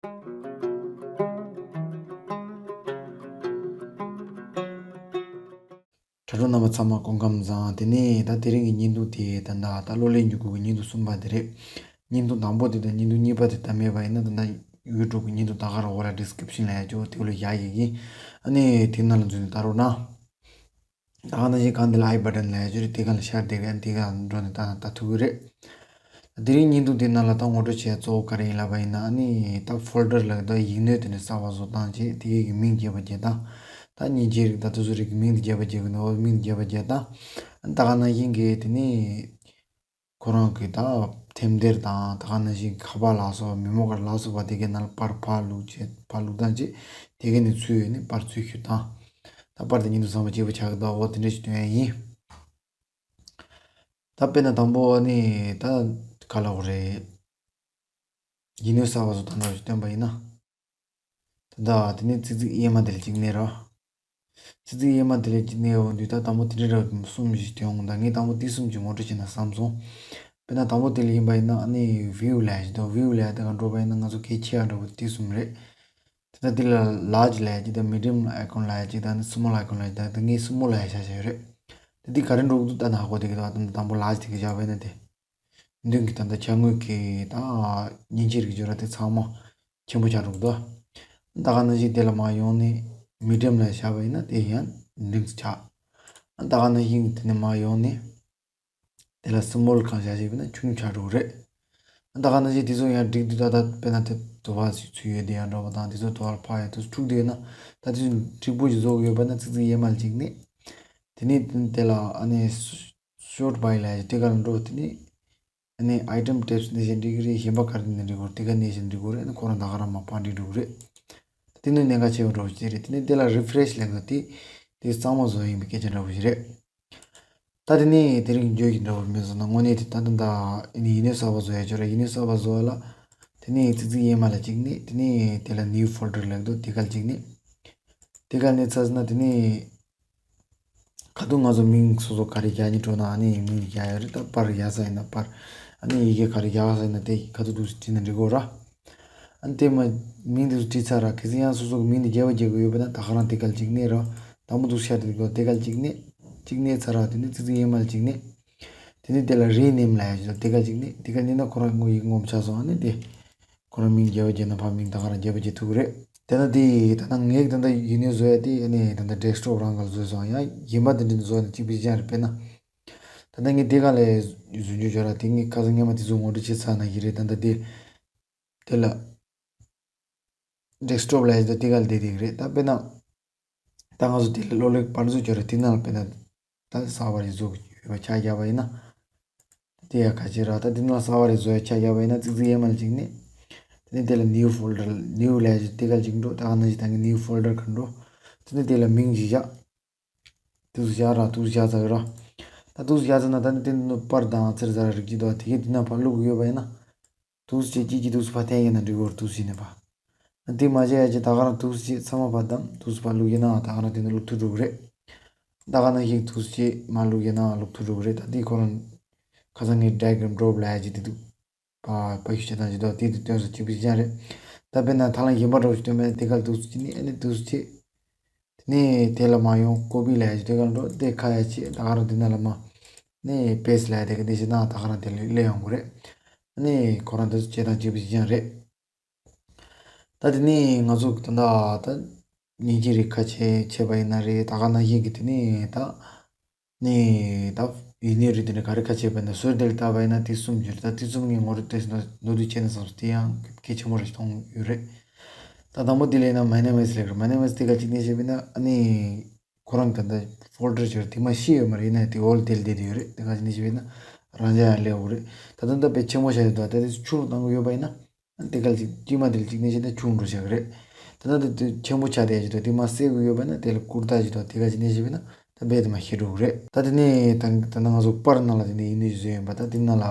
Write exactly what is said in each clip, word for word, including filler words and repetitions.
དྲ་གྲོགས་རྣམ་པ་ཚང་མ་སྐུ་ཁམས་བཟང་། དེ་ནས་ད་དེ་རིང་གི་བརྙན་ཐུང་དེ་ད་ད་ད་གློག་ཀླད་འཇུག་སྒོ་གི་བརྙན་ཐུང་གསུམ་པ་དེ་རེད། བརྙན་ཐུང་དང་པོ་དེ་དང་བརྙན་ཐུང་གཉིས་པ་དེ་ད་མེད་པ་ཡིན་ན། ད་ད་ཡུ་ཊུབ་གི་བརྙན་ཐུང་ད་ག་རང་འོག་ལ་ཌི་སི་ཀི་རིབ་ཤན་ལ་ཡ་ཅོ་དེ་ལ་ཡ་ཡི་གི། ཨ་ནི་དེ་ནང་ལ་འཛུལ་ནས་ལྟ་རོགས་གནང་། ད་ག་ནང་བཞིན་སྒང་འདི་ལ་ཨའི་བ་ཊན་ལ་ཡ་ཅོ་རེད། དེ་ག་ལ་ཤར་དེ་ག་དེ་ག་འགྲོ་ནས་ད་ད་ཐུག་གི་རེད། དེ་རིང་བརྙན་ཐུང་དེ་ནང་ལ་ད་ངོ་སྤྲོད་བྱས་གཙོ་བོ་ག་རེ་ཡིན་ལབ་པ་ཡིན་ན། ཨ་ནི་ད་ཕོལ་ཌར་ལ་ད་ཡིག་སྣོད་དེ་ནས་གསར་པ་བཟོ་སྟངས་བྱས། དེ་གའི་གི་མིང་རྒྱས་པ་རྒྱས་སྟངས། ད་མཉེན་ཆས་རིགས་ད་དེ་ཚོ་རིགས་ཀྱི་མིང་དེ་རྒྱས་པ་རྒྱས་གི་འདུག་མིང་རྒྱས་པ་རྒྱས་སྟངས། ད་ག་ནང་བཞིན་གི་དེ་ནས་ཁོ་རང་གི་ད་ཐེམ་སྡེར་དང་། ད་ག་ནང་བཞིན་ཁ་པར་ལ་སོགས་པ་མེ་མོ་ཀར་ལ་སོགས་པ་དེ་གའི་ནང་ལ་པར་ཕར་བླུགས་བྱས། ཕར་བླུགས་སྟངས་བྱས། དེ་གའི་ནས་ཚུར་ཡོང་ནས་པར་ཚུར་བཤུ་སྟངས། ད་པར་དེ་བརྙན་ཐུང་ཚང་མ་གཅིག་པ་ཆགས་ཀྱི་འདུག་འོ་དེ་འདྲ་ཞིག་སྟོན་ཡ་ཡིན། ད་དཔེར་ན་དང་པོ་ཨ་ནི་ད་ག་ལབ་དགོས་རེད། ཡིག་སྣོད་གསར་པ་བཟོ་སྟངས་འདྲ་ཞིག་སྟོན་པ་ཡིན་ན། ད་ད་དེ་ནས་ཙིག་ཙིག་གཡས་མ་དེ་ལ་གཅིག་མནན་རོགས། ཙིག་ཙིག་གཡས་མ་དེ་ལ་གཅིག་མནན་འོང་དུས་ད་དང་པོ་དེ་འདྲ་འདྲ་བོ་གསུམ་ཞིག་སྟོན་འོང་། ད་ངས་དང་པོ་དེ་གསུམ་གྱི་ངོ་སྤྲོད་བྱས་ན་བསམ་སོང་། དཔེར་ན་དང་པོ་དེ་ལ་ཡིན་པ་ཡིན་ན། ཨ་ནི་བིའུ་ལབ་ཡ་ཅིག་འདུག་བིའུ་ལབ་ཡ་དེ་ག་འགྲོ་བ་ཡིན་ན་ང་ཚོ་གལ་ཆེ་ཡ་འདྲ་བོ་དེ་གསུམ་རེད། དེ་ད་དེ་ལ་ལཱར་ཇི་ལབ་ཡ་ཅིག་དང་། མི་ཌི་ཡམ་ཨའི་ཀོན་ལབ་ཡ་ཅིག་དང་། ཨ་ནི་སི་མོལ་ཨའི་ཀོན་ལབ་ཡ་ཅིག་དང་། ད་ངས་སི་མོལ་ལབ་ཡ་བཞག་བཞག་ཡོད་རེད། ད་འདི་ག་རེ་འགྲོ་གི་འདུག་ད་ནང་ཧ་གོ་བསྡད་ཀྱི་འདུག་ད་དང་པོ་ལཱར་ཇི་དེ་ག་བཞག་པ་ཡིན་ན། དེ་མདུན་གྱི་ད་ལྟ་ཅ་དངོས་ཀྱི་ད་མཉེན་ཆས་རིགས་སྦྱོར་ར་དེ་ཚང་མ་ཆེན་པོ་ཆགས་འགྲོ་གི་འདུག་ད་ག་ནང་བཞིན་དེ་ལ་མར་ཡོང་ནས་མི་ཌི་ཡམ་ལ་བཞག་པ་ཡིན་ན་དེ་ཡང་འབྲིང་ཙམ་ཆགས། ད་ག་ནང་བཞིན་དེ་ནས་མར་ཡོང་ནས་དེ་ལ་སི་མོལ་གང་བཞག་བྱས་པ་ཡིན་ན་ཆུང་ཆགས་འགྲོ་གི་རེད། ད་ག་ནང་བཞིན་དེ་ཚོ་ཡང་འགྲིག་དུས་ད་ལྟ་དཔེར་ན་དེ་དུ་བ་ཚུད་ཡོད་དེ་ཡང་འདྲ་བོ་དང་། དེ་ཚོ་དུ་བར་ཕར་ཡང་དུ་འཁྲུག་བསྡད་ཡོད་ན། ད་དེ་ཚོ་འགྲིག་པོ་ཞིག་བཟོ་དགོས་ཡོད་པ་ན་ཙིག་ཙིག་གཡས་མ་ལ་གཅིག་མནན། དེ་ནས་དེ་ལ་ཨ་ནི་སོར་ཊི་བའི་ལབ་ཡ་དེ་ག་ལ་འགྲོ། དེ་ནས་ཨ་ནི་ཨའི་ཊེམ་ཊེབ་སི་མནན་བྱས་འགྲིག་གི་རེད། གཞན་པ་ག་རེ་མནན་འགྲིག་གི་རེད། དེ་ག་མནན་བྱས་འགྲིག་གི་རེད། ཨ་ནི་ཁོ་རང་ད་ག་རང་མར་ཕར་འགྲིག་འགྲོ་གི་རེད། དེ་ནི་གནད་འགག་ཆེ་བ་འདྲ་བོ་ཞིག་རེད། དེ་ནས་དེ་ལ་རི་ཕི་རེཤ་ལབ་ཡ་དེ། དེ་གཙང་མ་བཟོ་ཡ་ཡིན་པའི་སྐད་ཆ་འདྲ་བོ་ཞིག་རེད། ད་དེ་ནས་དེ་རིང་བརྗོད་ཀྱི་འདྲ་བོ་མིན་སོང་ན། དངོས་གནས་དེ་ད་ད་ད་ཨ་ནི་ཡིག་སྣོད་གསར་པ་བཟོ་ཡ་ཅིག་ཡོད་ར། ཡིག་སྣོད་གསར་པ་བཟོ་ཡ་ལ་དེ་ནས་ཙིག་ཙིག་གཡས་མ་ལ་གཅིག་མནན། དེ་ནས་དེ་ལ་ནིའུ་ཕོལ་ཌར་ལབ་ཡ་འདུག་དེ་ག་ལ་གཅིག་མནན། དེ་ག་ལ་མནན་ཚར་སོང་ན་དེ་ནས་ཁ་ཐུག་ང་ཚོ་མིང་སོ་སོ་ག་རེ་རྒྱག་སྙིང་བྲོ་ན་ཨ་ནི་མིང་རྒྱག་ཡ་རེད། ད་པར་རྒྱག་ས་ཡིན་ན་པར། ཨ་ནི་ཡི་གེ་ག་རེ་རྒྱག་ས་ཡིན་ན་དེ་ཁ་ཐུག་འདུག་སེ་བྲིས་ན་འགྲིག་གོ་ར། ཨ་ནི་དེ་མ་མིང་དེ་ཚོ་བྲིས་ཚར་ར། གལ་སྲིད་ཡང་སོ་སོ་གི་མིང་དེ་རྒྱས་པ་རྒྱག་དགོས་ཡོད་པ་ན་ད་ག་རང་དེ་ག་ལ་གཅིག་མནན་ར། དང་པོ་འདུག་སེ་ཤར་དེ་གོ་དེ་ག་ལ་གཅིག་མནན། གཅིག་མནན་ཚར་ར། དེ་ནས་ཙིག་ཙིག་གཡས་མ་ལ་གཅིག་མནན། དེ་ནས་དེ་ལ་རི་ནེམ་ལབ་ཡ་ཅིག་འདུག་དེ་ག་ལ་གཅིག་མནན། དེ་ག་མནན་ན་ཁོ་རང་ངོ་ཡིག་ངོམ་ཆགས་སོང་། ཨ་ནི་དེ་ཁོ་རང་མིང་རྒྱས་པ་རྒྱག་ན་ཕར་མིང་ད་ག་རང་རྒྱས་པ་རྒྱག་ཐུབ་ཀྱི་རེད། དེ་ན་དེ་ད་ནང་ངས་ད་ལྟ་ཡིག་སྣོད་བཟོ་ཡ་དེ་ཨ་ནི་ད་ལྟ་ཌེ་སི་ཊོབ་རང་ག་ལ་བཟོས་སོང་། ཡང་གཞན་པ་དེ་འདྲ་བཟོ་ཡ་ན་གཅིག་པ་གཅིག་རྐྱང་རེད། དཔེར་ན་ད་ལྟ་ངས་དེ་ག་ལ་བཟོ་རྒྱུ་བྱོས་ར། དེ་ངས་ཁ་སང་སྔོན་མ་དེ་ཚོ་ངོ་སྤྲོད་བྱས་ཚར་ན་ཡིན་རེད། ད་ལྟ་དེ་དེ་ལ་ཌེ་སི་ཊོབ་ལབ་ཡ་ཅིག་འདུག་དེ་ག་ལ་བསྡད་བསྡད་ཀྱི་རེད། ད་དཔེར་ན་ད་ང་ཚོ་དེ་ལ་གློག་ཀླད་པར་བཟོ་བྱོས་ར། དེ་ནང་ལ་དཔེར་ན་ད་གསར་པ་རེ་བཟོ་དགོས་ཡོད་པ་ཆ་བཞག་པ་ཡིན་ན། དེ་ཡང་ག་ཅི་ར། ད་དེ་ནང་གསར་པ་རེ་བཟོ་ཡ་ཆ་བཞག་པ་ཡིན་ན་ཙིག་ཙིག་གཡས་མ་ལ་གཅིག་མནན། དེ་ནས་དེ་ལ་ནིའུ་ཕོལ་ཌར། ནིའུ་ལབ་ཡ་ཅིག་དེ་ག་ལ་གཅིག་འགྲོ། ད་ག་ནང་བཞིན་ད་ངས་ནིའུ་ཕོལ་ཌར་ག་འགྲོ། དེ་ནས་དེ་ལ་མིང་ཞིག་བཞག་འདུག་སེ་བཞག་ར། འདུག་སེ་བཞག་ཚར་ཡོད་ར། ད་འདུག་སེ་བཞག་ཚར་ན་ད་ནི་དེ་ནི་པར་དང་ཚེར་ཟ་ར་རིགས་ཅིག་འདུག་དེ་གས་དེ་ན་ཕར་བླུག་གི་ཡོད་པ་ཡིན་ན། འདུག་སེ་བྱས་ཅིག་གིས་འདུག་སེ་ཕར་འཐེན་ཡིན་ན་འགྲིག་གོ། འདུག་སེ་ནས་ཕར། དེ་མ་བྱས་ཡ་ཅིག་ད་ག་རང་འདུག་སེ་བྱས་ཚང་མ་ཕར་བསྡམས། འདུག་སེ་ཕར་བླུག་ཡིན་ན་ད་ག་རང་དེ་ནས་བླུག་ཐུབ་འགྲོ་གི་རེད། ད་ག་ནང་བཞིན་འདུག་སེ་བྱས་མར་བླུག་ཡིན་ན་བླུག་ཐུབ་འགྲོ་གི་རེད། ད་དེ་ཁོ་རང་ཁ་སང་ངས་ཌྲེག་ཨེན་ཌྲོབ་ལབ་ཡ་ཅིག་དེ་འདུག་ཕར་ཕར་བཤུ་བྱེད་སྟངས་ཅིག་འདུག་དེ་དེ་སྟོན་སོང་། གཅིག་པ་གཅིག་རྐྱང་རེད། ད་དཔེར་ན་ཐབས་ལམ་གཞན་པ་འདྲ་བོ་ཞིག་སྟོན་པ་ཡིན་ན། དེ་ག་ལ་འདུག་སེ་བྱས་ནས་ཨ་ནི་འདུག་སེ་བྱས། དེ་ནས་དེ་ལ་མར་ཡོང་ཀོ་པི་ལབ་ཡ་ཅིག་དེ་ག་ལ་འགྲོ། དེ་ཁ་ཡ་བྱས་ད་ག་རང་དེ་ནང་ལ་མར་ནས་པེ་སི་ཊི་ལབ་ཡ་དེ་ག་དེ་བྱས་ན་ད་ག་རང་དེ་ལ་སླེབས་ཡོང་གི་རེད། ཨ་ནི་ཁོ་རང་དེ་ཚོ་བྱེད་སྟངས་གཅིག་པ་གཅིག་རྐྱང་རེད། ད་དེ་ནས་ང་ཚོ་ད་ལྟ་ད་མཉེན་ཆས་རིགས་ཁ་ཤས་བྱས་པ་ཡིན་ན་རེད། ད་ག་ནང་བཞིན་གྱི་དེ་ནས་ད་ནས་ད་ཡིག་སྣོད་རིགས་དེ་འདྲ་ག་རེ་ཁ་ཕྱེ་བ་ན། ཟུར་དེ་ལ་བལྟས་པ་ཡིན་ན་དེ་གསུམ་ཡོད་རེད། ད་དེ་གསུམ་ངས་ངོ་སྤྲོད་ཏོག་ཙམ་མདོར་བསྡུས་བྱས་ན་བསམ་སོང་། དེ་ཡང་གལ་ཆེན་པོ་རེད་མཐོང་ཡོད་རེད། ད་དང་པོ་དེ་ལ་ཡིན་ན་མའི་ནེམ་ཨིས་ལབ་ཀྱི་རེད། མའི་ནེམ་ཨིས་དེ་ག་ཅིག་ནས་བཤད་པ་ཡིན་ན། ཨ་ནི་ཁོ་རང་གི་ད་ལྟ་ཕོལ་ཌར་ཅིག་རེད། དེ་མ་ཤེས་ཡོད་མ་རེད། ཡིན་ན་དེ་འོག་ལ་དེ་ལ་བསྡད་དེ་ཡོད་རེད། དེ་ག་ཅིག་ནས་བཤད་པ་ཡིན་ན་རང་འཇགས་ཡང་སླེབས་ཡོང་གི་རེད། ད་ལྟ་ད་དཔེ་ཆེན་པོ་ཆགས་ཡོད་འདུག་ད་དེ་ཆུང་རུ་གཏང་གི་ཡོད་པ་ཡིན་ན། དེ་ག་ཅིག་དཀྱུས་མ་དེ་ལ་གཅིག་ནས་བཤད་ན་ཆུང་འགྲོ་ཆགས་ཀྱི་རེད། ད་ལྟ་དེ་དེ་ཆེན་པོ་ཆགས་བསྡད་ཀྱི་འདུག་དེ་མར་སེལ་དགོས་ཡོད་པ་ན་དེ་ལ་སྐུར་རྟགས་ཅིག་འདུག་དེ་ག་ཅིག་ནས་བཤད་པ་ན་ད་རྦད་དེ་མར་ཤེས་འགྲོ་གི་རེད། ད་དེ་ནས་ད་ད་ལྟ་ང་ཚོ་པར་ནང་ལ་དེ་ནས་ཡིག་སྣོད་ཅིག་བཟོས་ཡོད་པ། ད་དེ་ནང་ལ་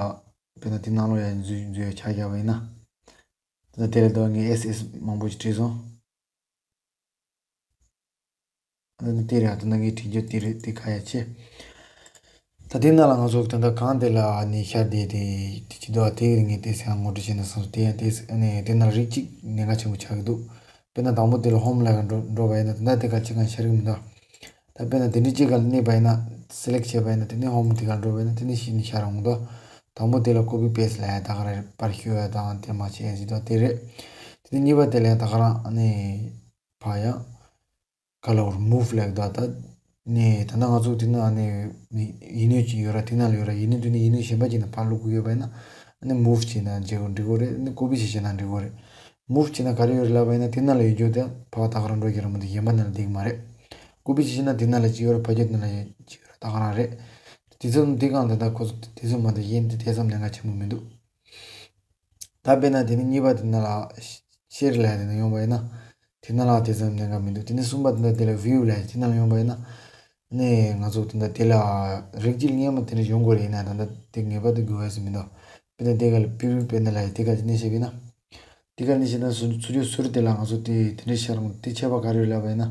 དཔེར་ན་དེ་ནང་ལོགས་ཡར་འཛུལ་འཛུལ་ཡ་ཆ་བཞག་པ་ཡིན་ན། ད་ལྟ་དེ་ལ་འདུག་ངས་ཨེས་ཨེས་མང་པོ་ཅིག་བྲིས་སོང་། ཨ་ནི་དེ་རེད། ད་ལྟ་ངས་བྲིས་རྒྱུ་དེ་རེད། དེ་ཁ་ཡ་ཆེ། ད་དེ་ནང་ལ་ང་ཚོ་ད་ལྟ་གང་དེ་ལ་ནི་ཤར་བསྡད་དེ་དེ་ཅི་འདུག་དེ་ངས་དེ་སེམས་ངོ་སྤྲོད་བྱས་ན་བསམ་སོང་། དེ་ཡང་དེ་ནི་དེ་ནང་རིགས་གཅིག་གནད་འགག་ཆེན་པོ་ཆགས་ཀྱི་འདུག་དཔེར་ན་དང་པོ་དེ་ལ་ཧོམ་ལ་འགྲོ་འགྲོ་བ་ཡིན་ན་ད་ལྟ་དེ་ག་ཅི་གང་ཤར་གྱི་མི་འདུག་ད་དཔེར་ན་དེ་འདྲའི་ཅིག་ག་ལ་གནས་པ་ཡིན་ན། སེ་ལེག་བྱས་པ་ཡིན་ན་དེ་ནས་ཧོམ་དེ་ག་ལ་འགྲོ་བ་ཡིན་ན་དེ་ནས་གཞི་ནས་ཤར་འོང་གི་འདུག་དང་པོ་དེ་ལ་ཀོ་པི་པེ་སི་ལ་ཡ་ད་ག་རེ་པར་ཤོད་ཡ་དང་དེ་མ་བྱས་ཡ་ཟེར་འདུག་དེ་རེད། དེ་ནས་གཉིས་པ་དེ་ལ་ཡ་ད་ག་རང་ཨ་ནི་ཕ་ཡ། ག་ལ་བར་མུབ་ལེགས་ད་ད། ནས་ད་ལྟ་ང་ཚོ་དེ་ན་ནས་ཡིན་ནོད་ཅིག་ཡོད་ར། དེ་ན་ལ་ཡོད་ར། ཡིན་ནོད་དེ་ནས་ཡིན་ནོད་གཞན་པ་ཅིག་ན་ཕར་བླུག་གི་ཡོད་པ་ཡིན་ན། ཨ་ནི་མུབ་བྱས་ན་འགྲིག་གོ་འགྲིག་གོ་རེད། ཨ་ནི་ཀོ་པི་བྱས་བྱས་ན་འགྲིག་གོ་རེད། མུབ་བྱས་ན་ག་རེ་ཡོད་རེད་ལབ་པ་ཡིན་ན་དེ་ན་ལ་ཡོད་རྒྱུ་དེ་ཕར་ད་ག་རང་འགྲོ་གི་ར་མི་འདུག་གཞན་པ་ན་ལ་འགྲིག་གི་མ་རེད། ཀོ་པི་བྱས་བྱས་ན་དེ་ན་ལ་ཅིག་ཡོད་ར། ཕ་རྒྱུད་ན་ལ་ཅིག་ཡོད་ར། ད་ག་རང་རེད། དེ་ཚོ་དེ་གང་ད་ལྟ་ཁོ་ཚོ་དེ་ཚོ་མ་གཏོགས་གཞན་དེ་དེ་ཙམ་གནད་འགག་ཆེན་པོ་མི་འདུག་ད་དཔེར་ན་དེ་ནི་གཉིས་པ་དེ་ན་ལ་ཤེར་ལ་དེ་ན་ཡོང་བ་ཡིན་ན། དེ་ན་ལ་དེ་ཙམ་གནད་འགག་མི་འདུག་དེ་ནི་གསུམ་པ་དེ་ན་དེ་ལ་བིའུ་ལ་དེ་ན་ལ་ཡོང་བ་ཡིན་ན། ནས་ང་ཚོ་དེ་འདྲ་དེ་ལ་རིགས་གཅིག་སྔོན་མ་དེ་འདྲ་ཡོང་དགོས་རེད། ཡིན་ན་ད་ལྟ་དེ་ངེས་པར་དུ་དགོས་པ་ཞིག་མི་འདུག་དཔེར་ན་དེ་ག་ལ་པི་རུ་དཔེར་ན་ལ་ཡ་དེ་ག་ཅི་ནས་བཤད་པ་ཡིན་ན། དེ་ག་ནས་བཤད་ན་སུ་སུ་ཇོ་ཟུར་དེ་ལ་ང་ཚོ་དེ་དེ་འདྲ་ཤར་འོང་། དེ་ཁྱད་པར་ག་རེ་ཡོད་ལབ་པ་ཡིན་ན།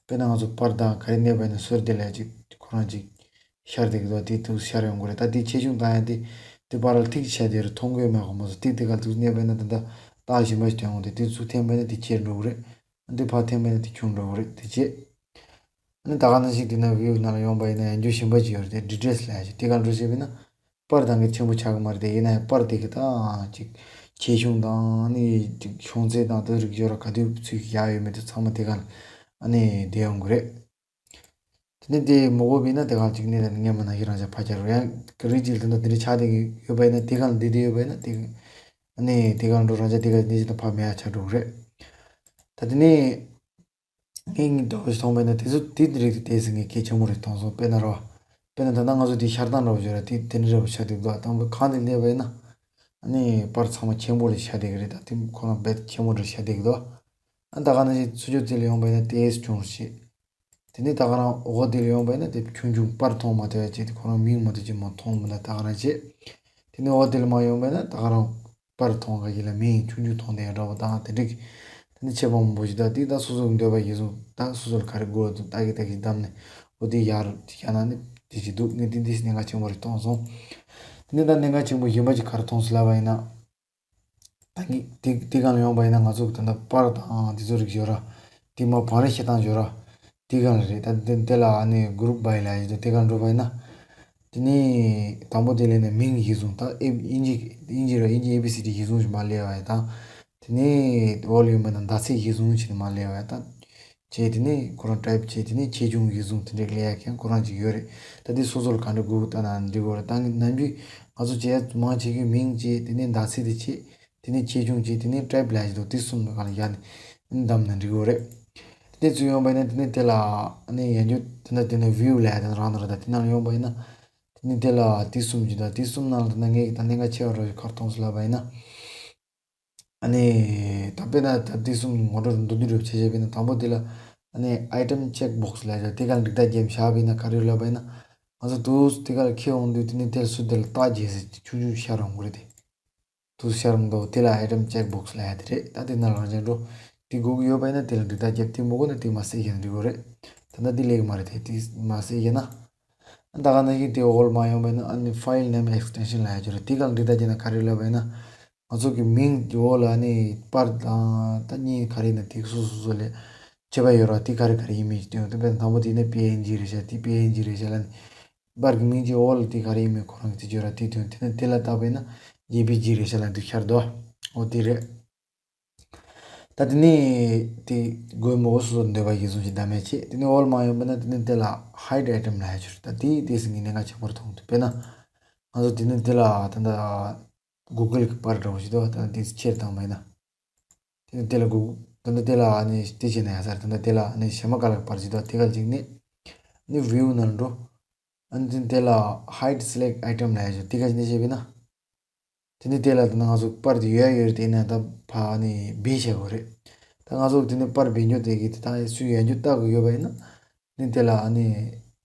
དཔེར་ན་ང་ཚོ་པར་དང་ག་རེ་གནས་པ་ཡིན་ན་ཟུར་དེ་ལ་ཅིག་ཁོ་རང་ཅིག་ཤར་དེ་གི་དོ་དེ་དུ་ཤར་ཡོང་གི་རེད། ད་དེ་ཆེ་ཆུང་དང་ཡང་དེ་དེ་པར་ལ་ཐིག་ཆ་དེ་རུ་མཐོང་གི་མེད་གོ་མོ་ཟེར། ཐིག་དེ་ག་དུ་གནས་པ་ཡིན་ན་ད་ལྟ་རྟགས་གཞན་པ་ཞིག་སྟོན་འོང་དེ་དེ་ཚུར་འཐེན་པ་ཡིན་ན་དེ་ཆེར་འགྲོ་གི་རེད། དེ་ཕར་འཐེན་པ་ཡིན་ན་དེ་ཆུང་འགྲོ་གི་རེད། དེ་བྱས། ཨ་ནི་ད་ག་ནང་བཞིན་དེ་ན་བིའུ་ནང་ལ་ཡོང་པ་ཡིན་ན་ཡང་འགྱོད་གཞན་པ་ཅིག་ཡོད་རེད། དེ་ཌི་ཊེལ་ལ་ཡ་ཅིག་དེ་ག་འགྲོ་བྱས་པ་ཡིན་ན། པར་དང་གི་ཆེན་པོ་ཆགས་གི་མ་རེད་དེ། ཡིན་ན་ཡང་པར་དེ་གི་ད་ཅིག་ཆེ་ཆུང་དང་ནི་ཅིག་ཤོང་ཚད་དང་དེ་རིགས་ཡོད་ར། ག་དུས་ཚུད་ཀྱི་ཡག་ཡོད་མེད་དེ་ཚང་མ་དེ་ག་ལ་ཨ་ནི་བསྡད་ཡོང་གི་རེད། དེ་ནས་དེ་མ་གོ་བས་ན་དེ་ག་ཅིག་ནས་ད་ནི་སྔན་མ་ནང་བཞིན་རང་ཅག་ཕར་རྒྱག་རོགས་ཡང་ག་རེ་ཅིག་དེ་འདྲ་དེ་འདྲ་ཆགས་བསྡད་ཀྱི་ཡོད་པ་ཡིན་ན། དེ་ག་ལ་བསྡད་བསྡད་ཡོད་པ་ཡིན་ན་དེ་ཨ་ནི་དེ་ག་ལ་འགྲོ་རང་ཅག་དེ་ག་ནས་ཅིག་ད་ཕར་མེད་ཡ་ཆགས་འགྲོ་གི་རེད། ད་དེ་ནས། ངས་ངའི་འདོད་པ་ཞིག་མཐོང་བས་ན་དེ་ཚོ་དེ་རིགས་དེ་ཟེར་ངས་གལ་ཆེན་པོ་རེད་མཐོང་སོང་། དཔེར་ན་རོ། དཔེར་ན་ད་ལྟ་ང་ཚོ་དེ་ཤར་སྟངས་འདྲ་བོ་བརྗོད་ར་དེ་དེ་འདྲ་འདྲ་བོ་ཤར་བསྡད་འདུག་དང་པོ་གང་དེ་སླེབས་པ་ཡིན་ན། ཨ་ནི་པར་ཚང་མ་ཆེན་པོ་རེ་ཤར་བསྡད་ཀྱི་རེད། ད་དེ་ཁོ་རང་རྦད་ཆེན་པོ་རེ་ཤར་བསྡད་ཀྱི་འདུག་ཨ་ད་ག་ནང་བཞིན་ཚུར་ཕྱོགས་དེ་ལ་ཡོང་བ་ཡིན་ན་དེ་ཆུང་རུ་བྱེད། དེ་ནས་ད་ག་རང་འོག་དེ་ལ་ཡོང་བ་ཡིན་ན་དེ་ཆུང་ཆུང་པར་མཐོང་མ་ཐུབ་ཡ་བྱེད། དེ་ཁོ་རང་མིང་མ་ཐུབ་ཅིག་མ་མཐོང་མི་འདུག་ད་ག་རང་བྱེད། དེ་ནས་འོག་དེ་ལ་མ་ཡོང་བ་ཡིན་ན་ད་ག་རང་པར་མཐོང་ག་གི་ལ་མིང་ཆུང་ཆུང་མཐོང་དེ་འདྲ་བོ་དང་དེ་འདྲ་གི། དེ་ནས་ཆེ་བ་མང་པོ་ཞིག་ད་དེ་ད་སོ་སོ་གི་འདོད་པ་ཡིན་སོང་། ད་སོ་སོ་ལ་ག་རེ་དགོས་འདུག་ད་གི་ད་གི་བདམས་ནས་འོ་དེ་ཡར་ཡར་ན་ནི་དེ་ཅིག་འདུག་ངས་དེ་འདི་སྣེ་ཁ་ཆེན་པོ་རེ་མཐོང་སོང་། དེ་ནས་ད་སྣེ་ཁ་ཆེན་པོ་གཞན་པ་ཅིག་ག་རེ་མཐོང་སོང་ལབ་པ་ཡིན་ན། ད་གི་དེ་དེ་གང་ལ་ཡོང་པ་ཡིན་ན་ང་ཚོ་གི་ད་ལྟ་པར་དང་དེ་ཚོ་རིགས་ཡོད་ར། དེ་མ་བང་རིམ་བྱེད་སྟངས་ཡོད་ར། དེ་གང་ལ་རེད། ད་དེ་དེ་ལ་ཨ་ནི་གུ་རུབ་བྷའི་ལ་ཡོད་དེ་གང་འགྲོ་པ་ཡིན་ན། དེ་ནས་དང་པོ་དེ་ལས་ནས་མིང་གཞི་བཟུང་། ད་ཨེ་དབྱིན་ཇི་དབྱིན་ཇི་ར་དབྱིན་ཇི་ཨེ་བི་སི་ཌི་གཞི་བཟུང་ཞིག་མ་སླེབས་པ་ཡ་དང་། དེ་ནས་ཝོ་ལུམ་ཡིན་པ་ན་ཟླ་ཚེས་གཞི་བཟུང་བྱས་ནས་མ་སླེབས་པ་ཡ་དང་། བྱས་དེ་ནས་ཁོ་རང་ཊའིབ་བྱས་དེ་ནས་ཆེ་ཆུང་གཞི་བཟུང་དེ་འདྲས་སླེབས་ཡ་མཁན་ཁོ་རང་ཅིག་ཡོད་རེད། ད་དེ་སོ་སོ་ལ་ག་འདྲ་དགོས་ལྟ་ན་འགྲིག་གི་རེད། ད་ནམ་རྒྱུན་ང་ཚོ་བྱས་མང་ཆེ་གི་མིང་བྱས་དེ་ནས་ཟླ་ཚེས་དེ་བྱས། དེ་ནས་ཆེ་ཆུང་བྱས་དེ་ནས་ཊའིབ་ལ་ཡ་ཅིག་འདུག་དེ་གསུམ་ག་ལ་ཡ་ནས་བདམས་ན་འགྲིག་གི་རེད། དེ་ཚོ་ཡོང་པ་ཡིན་ན་དེ་ནས་དེ་ལ་ཨ་ནི་ཡང་རྒྱུ་དེ་ན་དེ་ནས་བིའུ་ལ་ཡ་དེ་ན་རང་ན་ར་ད་དེ་ན་ལ་ཡོང་པ་ཡིན་ན། དེ་ནས་དེ་ལ་དེ་གསུམ་གྱི་ད་དེ་གསུམ་ནང་ལ་དེ་ན་ངས་ཀྱི་ད་གནད་འགག་ཆེ་བ་རོ་ཞིག་གར་མཐོང་སོང་ལབ་པ་ཡིན་ན། ཨ་ནི་ད་དཔེར་ན་ད་དེ་གསུམ་ངོ་སྤྲོད་མདོར་བསྡུས་རུ་བྱས་བྱས་པ་ཡིན་ན་དང་པོ་དེ་ལ་ཨ་ནི་ཨའི་ཊེམ་ཅེག་བྷོག་སི་ལབ་ཡ་དེ་ག་ལ་འགྲིག་རྟགས་བརྒྱབ་བཞག་པ་ཡིན་ན་ག་རེ་ལབ་པ་ཡིན་ན། ང་ཚོ་དུས་དེ་ག་ལ་འཁྱེར་འོང་དུས་དེ་ནས་དེ་ལ་སུ་དེ་ལ་རྟགས་བརྒྱབ་ཟེར་ཆུང་ཆུང་ཤར་འོང་གི་རེད་དེ། དུ་ཤར་མདོག་དེ་ལ་ཨའི་ཊེམ་ཅེག་བྷོག་སི་ལབ་ཡ་དེ་རེད། ད་དེ་ན་རང་ཅག་འགྲོ། དེ་དགོས་ཀྱི་ཡོད་པ་ཡིན་ན་དེ་ལ་འགྲིག་རྟགས་བརྒྱབ། དེ་མ་དགོས་ན་དེ་མ་བསད་ཀྱི་ན་འགྲིག་གི་རེད། ད་ལྟ་དེ་ལེགས་མ་རེད་དེ་དེ་མ་བསད་ཀྱི་ན། ད་ག་ནང་བཞིན་དེ་འོག་ལ་མ་ཡོང་བ་ཡིན་ན་ཨ་ནི་ཕའིལ་ནེམ་ཨེགས་ཊེན་ཤན་ལབ་ཡ་ཅིག་རེད། དེ་ག་ལ་འགྲིག་རྟགས་བརྒྱབ་ན་ག་རེ་ལབ་པ་ཡིན་ན། ང་ཚོ་གི་མིང་གི་འོག་ལ་ཨ་ནི་པར་དང་ད་གཉིས་ག་རེ་ཡིན་ན་དེ་སོ་སོ་སོ་ལས་ཁྱད་པར་ཡོད་ར། དེ་ག་རེ་ག་རེ་ཡིན་མིན་ཅིག་སྟོན། དེ་དཔེར་ན་དང་པོ་དེ་ནི་པི་ཨེན་ཇི་རེད་ཤག་དེ་པི་ཨེན་ཇི་རེད་ཤག་ལབ་ནས། པར་གྱི་མིང་གཅིག་འོག་ལ་དེ་ག་རེ་ཡིན་མིན་ཁོ་རང་གིས་དེ་བརྗོད་ར་དེ་དོན་དེ་ནི་དེ་ལ་བལྟས་པས་ན་ཇེ་པི་ཇི་རེད་ཤག་ལ་འདུག་ཤར་དོ། འོ་དེ་རེད། ད་དེ་ནི་དེ་དགོས་མོ་སོ་སོ་འདོད་པ་ཡིན་གསུང་ཞིག་བདམས་ཡ་ཆེད་དེ་ནི་འོག་ལ་མ་ཡོང་པས་ན་དེ་ནི་དེ་ལ་ཧའིད་ཨའི་ཊེམ་ལབ་ཡ་ཆེད་ད་དེ་དེ་སྲིད་ངས་གནད་འགག་ཆེན་པོར་མཐོང་འདུག་དཔེར་ན་ང་ཚོ་དེ་ནི་དེ་ལ་ད་ལྟ་གུ་གལ་གྱི་པར་འདྲ་བོ་ཞིག་འདུག་ད་ལྟ་དེ་ཕྱིར་བཏང་པས་ན། དེ་ནི་དེ་ལ་གུ་ད་ལྟ་དེ་ལ་ཨ་ནི་དེ་བྱས་ན་ཡ་སར་ད་ལྟ་དེ་ལ་ཨ་ནི་ཞེ་མ་ཀ་ལ་པར་ཅིག་འདུག་དེ་ག་ཅིག་ནི་ནི་བིའུ་ནང་འགྲོ། ཨ་ནི་དེ་ལ་ཧའིད་སི་ལེག་ཨའི་ཊེམ་ལབ་ཡ་ཅིག་དེ་ག་ཅིག་ནི་བྱས་པས་ན། དེ་ནི་དེ་ལ་ད་ང་ཚོ་པར་དེ་ཡོད་ཡོད་རེད། དེ་ན་ད་ཕ་ཨ་ནི་བེད་བྱ་དགོས་རེད། ད་ང་ཚོ་དེ་ནི་པར་བེད་འཇོག་དེ་གི་དེ་ད་སུས་ཡོད་འཇོག་ལྟ་དགོས་ཡོད་པ་ཡིན་ན། ནི་དེ་ལ་ཨ་ནི།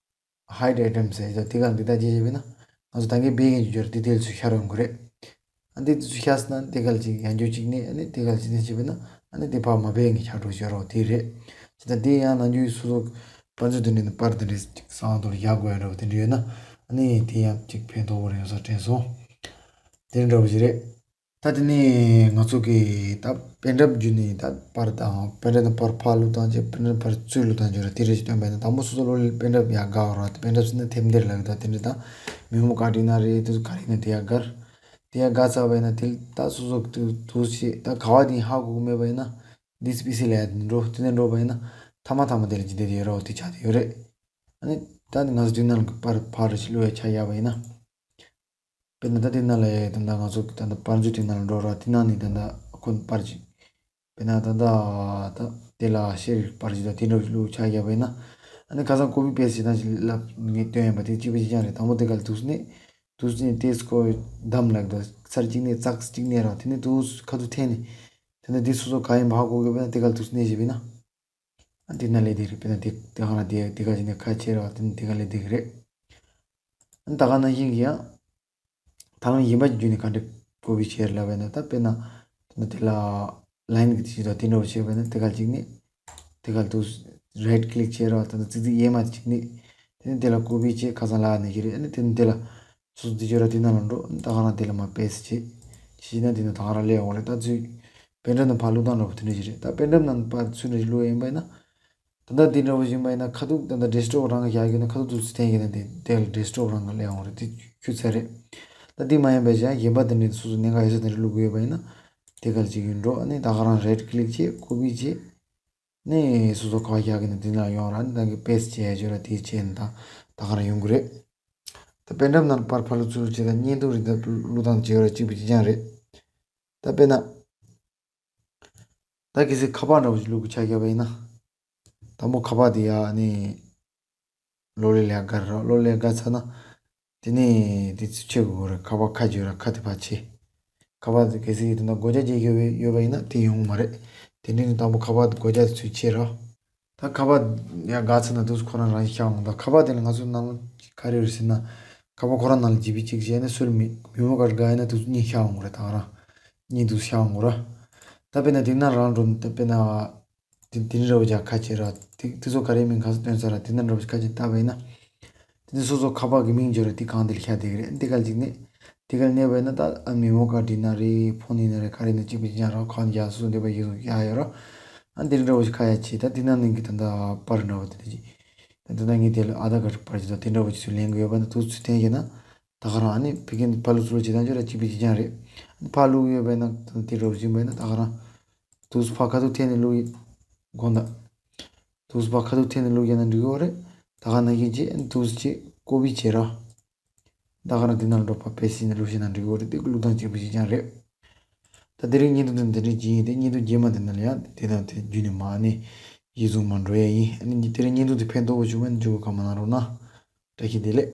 ཧའིད་ཨའི་ཊེམ་ཟེར་ཡོད་དེ་ག་འདི་ལྟ་ཅི་བྱེད་པས་ན། ང་ཚོ་ད་གིན་བེད་ཀྱི་འཇོག་རྒྱུ་རེད། དེ་དེ་ཚོ་ཤར་ཡོང་གི་རེད། ཨ་འདི་དེ་ཚོ་ཤར་སོང་ན་དེ་ག་ལ་ཅིག་ཡང་འཇོག་ཅིག་ནས་ཨ་ནི་དེ་ག་ལ་ཅིག་ནས་བྱེད་པས་ན་ཨ་ནི་དེ་ཕར་མ་བེད་ཀྱི་ཤར་འགྲོ་ཤར་རོགས་དེ་རེད། ཅི་ད་དེ་ཡང་ནང་རྒྱུ་སོ་སོ་པར་ཚུལ་དེ་འདྲ་ནི་པར་དེ་འདྲ་ཅིག་སང་དོར་ཡག་དགོས་ཡ་འདྲ་བོ་དེ་འདྲ་ཡོད་ན། ཨ་ནི་དེ་ཡང་གཅིག་ཕན་ཐོགས་པོ་རེད་ཡོད་ས་དྲན་སོང་། དེ་འདྲ་བོ་ཞིག་རེད། ད་དེ་ནས་ང་ཚོ་གི་ད་པན་ཌབ་བརྒྱུད་ནས་ད་པར་དང་པན་ཌབ་ནས་པར་ཕར་བླུགས་བཏང་རྗེས་པན་ཌབ་ནས་ཕར་ཚུར་བླུགས་བཏང་རྒྱུ་ར། དེ་འདྲ་ཞིག་སྟོན་པ་ཡིན་ན་དང་པོ་སོ་སོ་ལོ་ལེ་པན་ཌབ་ཡར་བསྒར་ར། དེ་པན་ཌབ་ཟེར་ན་ཐེམ་དེར་ལབ་ཀྱི་འདུག་དེ་འདྲ་ད་མི་མོ་ཀ་ཌི་ན་རེད། དེ་ཚོ་ག་རེ་ཡིན་ན་དེ་ཡར་བསྒར། དེ་ཡར་བསྒར་ཚར་བ་ཡིན་ན་དེ་ད་སོ་སོ་དུ་དུ་ཞིག་ད་ག་བ་དེ་ཧ་གོ་གི་མེད་པ་ཡིན་ན་འདི་སི་པི་སི་ལ་ཡར་འགྲོ། དེ་ནས་འགྲོ་བ་ཡིན་ན་ཐ་མ་ཐ་མ་དེ་ལ་ཅི་བསྡད་དེ་ཡོད་ར། འོ་དེ་ཆགས་དེ་ཡོད་རེད། ཨ་ནི་ད་ང་ཚོ་དེ་ནང་ལ་པར་ཕར་རེ་ཞིག་བླུགས་ཡ་ཆ་བཞག་པ་ཡིན་ན། དཔེར་ན་ད་དེ་ནང་ལ་ཡ་ད་ལྟ་ང་ཚོ་ད་ལྟ་པར་མཛོད་དེ་ནང་ལ་འགྲོ་ར། དེ་ནང་ནས་ད་ལྟ་ཁོ་པར་ཅིག་དཔེར་ན་ད་ལྟ་ད་དེ་ལ་ཤེར་པར་ཅིག་དང་དེ་འདྲ་བླུགས་ཆ་བཞག་པ་ཡིན་ན། ཨ་ནི་ཁ་སང་ཀོ་པི་པེ་སི་ཅིག་ད་ཅིག་ལབ་ངས་སྟོན་ཡིན་པ་དེ་གཅིག་པ་གཅིག་རྐྱང་རེད། དང་པོ་དེ་ག་ལ་དུས་ནས་དུས་ནས་ཏེ་སྐོར་བདམས་ལབ་འདུག་ཚར་གཅིག་ནས་ཙག་གཅིག་ནས་ར། དེ་ནས་དུས་ཁ་ཐུག་འཐེན་ནས་དེ་ནས་དེ་སོ་སོ་ག་ཡིན་པ་ཧ་གོ་དགོས་པ་ཡིན་ན་དེ་ག་ལ་དུས་ནས་ཞིག་བྱས་པ་ཡིན་ན། ཨ་དེ་ན་ལས་དེ་རེད། དཔེར་ན་དེ་དེ་ག་ན་དེ་དེ་ག་ཅིག་ནས་ཁ་ཕྱེ་ར་བ། དེ་ནས་དེ་ག་ལས་དེ་ག་རེད། ཨ་ད་ག་ནང་བཞིན་གྱི་ཡང་ད་ལམ་གཞན་པ་བརྒྱུད་ནས་ག་འདྲ་ཀོ་པི་བྱས་ལབ་པ་ཡིན་ན། ད་དཔེར་ན་དེ་ན་དེ་ལ་ལའིན་གྱི་དེ་ཞིག་དང་དེ་འདྲ་བོ་བྱས་པ་ཡིན་ན་དེ་ག་ཅིག་ནས་དེ་ག་དུ་རའིཊ་ཀི་ལིག་བྱས་ར་བ། དེ་ན་ཙི་ཙི་གཡས་མ་ཅིག་ནས་དེ་ནས་དེ་ལ་ཀོ་པི་བྱས་ཁ་སང་ལ་ནས་ཞིག་རེད། ཨ་ནི་དེ་ནས་དེ་ལ་སོ་སོ་དེ་ཅོ་ར་དེ་ནང་ལ་འགྲོ། ད་ག་རང་དེ་ལ་མ་པེ་སི་བྱེད། བྱས་ན་དེ་ནས་ད་ག་རང་སླེབས་ཡོང་བ་རེད། ད་ཚུར་པེན་ཌྲའིབ་ནང་ཕར་བླུགས་སྟངས་འདྲ་པོ་དེ་འདྲ་ཞིག་རེད། ད་པེན་ཌྲའིབ་ནང་ཕར་ཚུར་འདྲ་ཞིག་བླུགས་ཡིན་པ་ཡིན་ན། ད་ལྟ་དེ་འདྲ་པོ་ཞིག་ཡིན་པ་ཡིན་ན་ཁ་ཐུག་ད་ལྟ་ཌེ་སི་ཊོབ་རང་གི་བཞག་གི་ན་ཁ་ཐུག་ཏུ་ཚུར་འཐེན་གི་ན་དེ་དེ་ལ་ཌེ་སི་ཊོབ་རང་གི་སླེབས་ཡོང་རེད། དེ་ཁྱུ་ཚ་རེད། ད་དེ་མ་ཡིན་པ་གཞན་གཞན་པ་དེ་འདྲ་སོ་སོ་གནད་འགག་ཡོད་ས་དེ་འདྲ་བླུགས་དགོས་ཡོད་པ་ཡིན་ན་དེ་ག་ལ་ཅིག་ཡིན་འགྲོ། ཨ་ནི་ད་ག་རང་རའིཊ་ཀི་ལིག་བྱེད། ཀོ་པི་བྱེད། ནས་སོ་སོ་ག་བ་བཞག་གི་ན་དེ་ན་ཡོང་ར། ནི་ད་གི་པེ་སི་ཊི་བྱས་ཡ་ཅོ་ར་དེ་བྱས་ནས་ད་ད་ག་རང་ཡོང་གི་རེད། ད་པེན་ཌྲའིབ་ནང་པར་ཕར་བླུགས་ཚུར་བྱེད་ད་བརྙན་ཐུང་རིགས་ད་བླུགས་སྟངས་བྱེད་ཡོད་ར་གཅིག་པ་གཅིག་རྐྱང་རེད། ད་དཔེར་ན། ད་གལ་སྲིད་ཁ་པར་འདྲ་བོ་ཞིག་བླུགས་གི་ཆ་བཞག་པ་ཡིན་ན། དང་པོ་ཁ་པར་དེ་ཡ་ནི་ལོ་ལེ་ལེ་དགར་རོགས། ལོ་ལེ་དགར་ཚར་ན། དེ་ནས་དེ་ཚུར་ཕྱེ་དགོས་རེད། ཁ་པར་ཁ་བརྗོད་ར་ཁ་དེ་ཕར་ཕྱེ། ཁ་པར་དེ་གལ་སྲིད་དེ་འདྲ་སྒོ་རྒྱག་བྱེད་ཡོད་པའི་ཡོད་པ་ཡིན་ན་དེ་ཡོང་མ་རེད། དེ་འདྲ་ནི་དང་པོ་ཁ་པར་དེ་སྒོ་རྒྱག་དེ་ཚུར་ཕྱེ་རོགས། ད་ཁ་པར་ཡ་དགར་ཚར་ན་དུས་ཁོ་རང་རང་ཤར་འོང་། ད་ཁ་པར་དེ་ལ་ང་ཚོ་ནང་ག་རེ་རེད་ཟེར་ན། ཁ་པར་ཁོ་རང་ནང་ལ་ཇི་བི་གཅིག་བྱས་ནས་སུ་ལ་མི་མི་མོ་ཀར་དགར་ཡིན་ན་དུས་གཉིས་ཤར་འོང་རེད། ད་ག་རང་གཉིས་དུས་ཤར་འོང་ར། ད་དཔེར་ན་དེ་ན་རང་འགྲོ་ད་དཔེར་ན་དེ་དེ་འདྲ་བོ་ཅིག་ཁ་ཕྱེ་ར། དེ་དེ་ཚོ་ག་རེ་མིང་ག་ས་སྟོན་ས་ར། དེ་ན་འདྲ་བོ་ཅིག་ཁ་ཕྱེ་བལྟས་པ་ཡིན་ན། དེ་ནི་སོ་སོ་ཁ་པར་གྱི་མིང་བརྗོད་ར་དེ་གང་དེ་ལ་ཤར་བསྡད་ཀྱི་རེད། དེ་ག་ལ་ཅིག་ནས་དེ་ག་ལ་གནས་པ་ཡིན་ན་ད་ཨ་མི་མོ་ཀར་དེ་ན་རེད། ཕོན་ཡིན་ན་རེད། ག་རེ་ཡིན་ན་གཅིག་པ་གཅིག་རྐྱང་ར། གང་ཡ་སོ་སོ་འདི་པ་ཡིན་སོ་ཡ་ཡོད་ར། ཨ་འདི་འདྲ་བོ་ཞིག་ཁ་ཡ་ཆེ། ད་དེ་ན་ནང་གི་ད་ད་པར་འདྲ་བོ་དེ་འདྲ་ཅིག་ད་དེ་ན་ངས་དེ་ལ་ཨ་དྷར་ཀར་པར་ཅིག་དང་དེ་འདྲ་བོ་ཅིག་ཚུར་ལེན་གི་ཡོད་པ་ན་དུས་ཚོད་འཐེན་ཤེ་ན། ད་ག་རང་ཨ་ནི་ཕ་གི་ཕར་བླུགས་ཚུར་བླུགས་བྱེད་སྟངས་ཅོ་ར་གཅིག་པ་གཅིག་རྐྱང་རེད། ཨ་ནི་ཕར་བླུགས་ཡོད་པ་ན་ད་དེ་འདྲ་བོ་ཞིག་ཡིན་པ་ན་ད་ག་རང་དུས་ཕར་ཁ་ཐུག་འཐེན་ནས་བླུགས་ཡིན་དགོངས་དག་དུས་ཕར་ཁ་ཐུག་འཐེན་ནས་བླུགས་ཡིན་ན་འགྲིག་གི་རེད། ད་ག་ནང་བཞིན་བྱེད། ཨ་ནི་དུས་ཅིག་ཀོ་པི་བྱེད་ར། ད་ག་རང་དེ་ནང་འགྲོ་ཕར་པེ་སི་ཊི་ནས་བླུགས་ཤེ་ན་འགྲིག་གི་རེད། དེ་བླུགས་སྟངས་གཅིག་པ་གཅིག་རྐྱང་རེད། ད་དེ་རིང་བརྙན་ཐུང་དེ་འདི་འདྲ་ཅིག་ཡིན། དེ་བརྙན་ཐུང་རྗེས་མ་དེ་ནང་ལ་ཡང་དེ་དང་དེ་བརྒྱུད་ནས་མ་ནི་གཞི་བཟུང་མ་འགྲོ་ཡ་ཡིན། ཨ་ནི་དེ་རིང་བརྙན་ཐུང་དེ་ཕན་ཐོགས་པོ་བྱུང་བ་ན་མཇུག་གི་ཁ་མ་གནང་རོགས་གནང་། བཀྲ་ཤིས་བདེ་ལེགས།